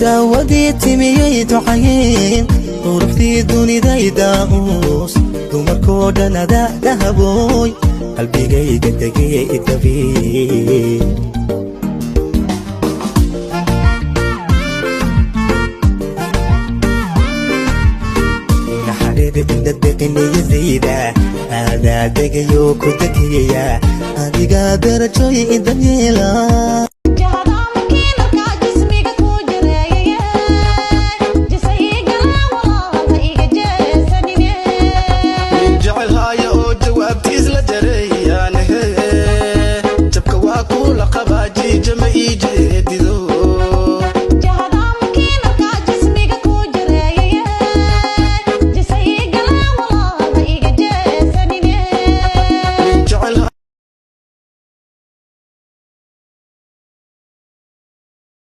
Daawadii timiyey ducayeyn, quruxdii duniday daa'uus, dumarkoo dhan adaa dahabooy, qalbigayga degee idabii. Naxariir inda deqiniyadayda aadaa degayoo ku degayaya, adigaa darajoy idan yeela.